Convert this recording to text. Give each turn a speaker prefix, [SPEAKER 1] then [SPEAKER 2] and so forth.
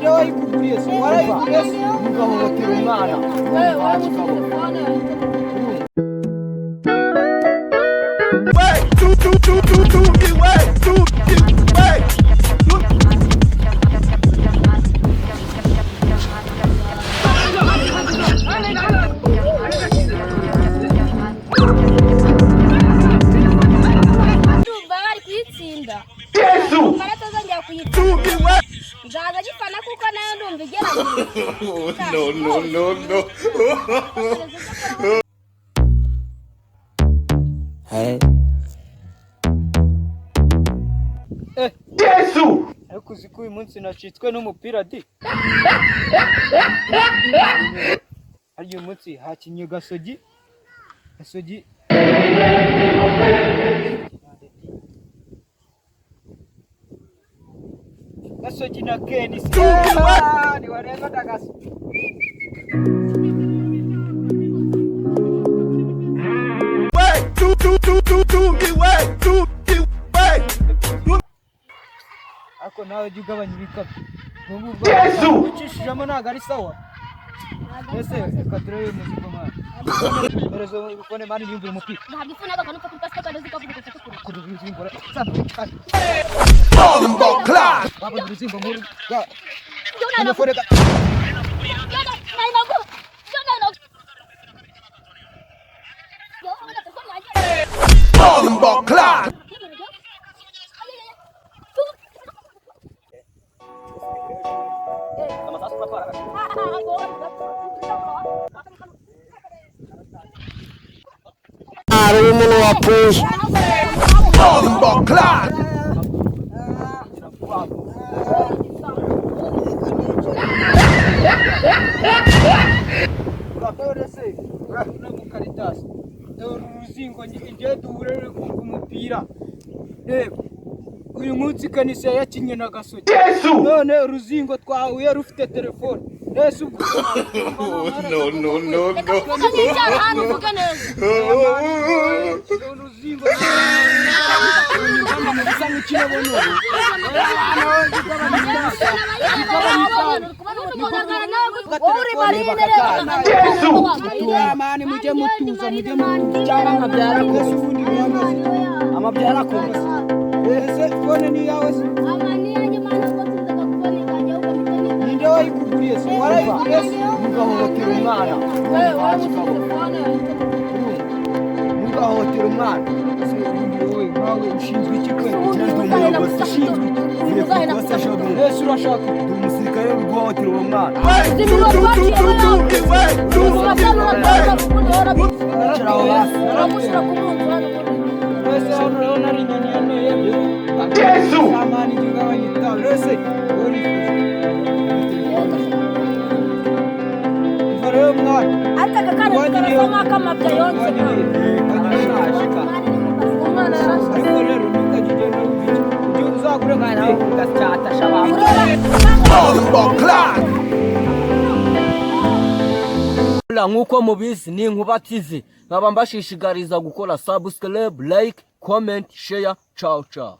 [SPEAKER 1] Ninde wayikuguriye se? Warayiguriye se?
[SPEAKER 2] Ntugahohotera umwana.
[SPEAKER 3] Wowe ufite telefone.
[SPEAKER 4] One, two, two, two, two, two, one, two, two, one, two.
[SPEAKER 3] Ndumva bari kuyitsinda.
[SPEAKER 4] Yesu!
[SPEAKER 3] Umara atazongera kuyitsinda.
[SPEAKER 4] Two, one.
[SPEAKER 3] Nzaza gifana kuko nayo ndumva igerageza.
[SPEAKER 4] No, no, no, no.
[SPEAKER 2] Hey.
[SPEAKER 4] Yesu!
[SPEAKER 1] Ariko uzi ko uyu munsi nacitswe n'umupira di? Harya uyu munsi hakinnye Gasogi, Gasogi, Gasogi na KNC. Niwareba ndagaso.
[SPEAKER 4] One, two, two, two, two, two, one, two, two, one, two.
[SPEAKER 1] Ariko nawe jya ugabanya ibikabyo. Ubwo
[SPEAKER 4] Yesu!
[SPEAKER 1] ucishijemo ntabwo ari sawa. Ese reka turebe uyu muziko, mwana. Dore zo phone, man, yumvira umupira.
[SPEAKER 3] Ntabwo ifu ntabwo akantu kuri pasika kandi uzi ko avuga ko
[SPEAKER 1] Kuri uruzingo wabonye uruzingo nkuru ga telefone ga.
[SPEAKER 2] Hari umuntu wapfuye.
[SPEAKER 1] Dore se urabona mu karitasi, dore uruzingo ngiye duhure ruri kumva umupira. Reba uyu munsi kanisa yakinnye na Gasogi.
[SPEAKER 4] Yesu!
[SPEAKER 1] None uruzingo twahuye rufite telefone ese ubwo?
[SPEAKER 4] No, no, no,
[SPEAKER 3] Reka
[SPEAKER 4] no.
[SPEAKER 3] kuvuga nk'icyaha hano, uvuge neza.
[SPEAKER 1] Uruzingo bisa nk'ikibonobo.
[SPEAKER 3] Wowe uri marine rero.
[SPEAKER 4] Yesu!
[SPEAKER 1] Man, mujye mutuza, mujye mutuza.
[SPEAKER 2] Cyangwa amabyara
[SPEAKER 1] Ese ubundi bihagaze?
[SPEAKER 2] Amabyara akomeza.
[SPEAKER 1] Ese phone ni iyawe se? Ninde wayikuguriye se? Warayiguriye se?
[SPEAKER 2] Ntugahohotera umwana.
[SPEAKER 3] Wowe ufite telefone.
[SPEAKER 2] Ntugahohotera umwana.
[SPEAKER 1] Ese ubundi wowe nkawe ushinzwe iki kwe?
[SPEAKER 2] Ndi umuyobozi ushinzwe iki? Ngiye ku ikosa shobuja.
[SPEAKER 1] Ese urashaka iki?
[SPEAKER 2] Ndi umusirikare uri guhohotera uwo mwana.
[SPEAKER 4] One, two, two, two, two, two, one, two, two, one.
[SPEAKER 2] Icara aho hasi.
[SPEAKER 1] Ese hano urabona ari inyoni yaneye?
[SPEAKER 4] Yesu!
[SPEAKER 1] Man, jya ugabanya itabi. Ese wowe urifuza? Umva rero mwana.
[SPEAKER 3] Ariko aka kana karasa nk'akamabya yonse.
[SPEAKER 1] Wanyiriye.
[SPEAKER 3] Umwana yarashe.
[SPEAKER 1] Ariko rero ntukajye ugenda wumva iki, ujye uzagure
[SPEAKER 2] Umwana
[SPEAKER 1] kuteri.
[SPEAKER 2] ugacatasha abantu.
[SPEAKER 3] Ureba.
[SPEAKER 2] Nk'uko mubizi ni Inkuba TV, nkaba mbashishikariza gukora subscribe, like, comment, share. Ciao ciao.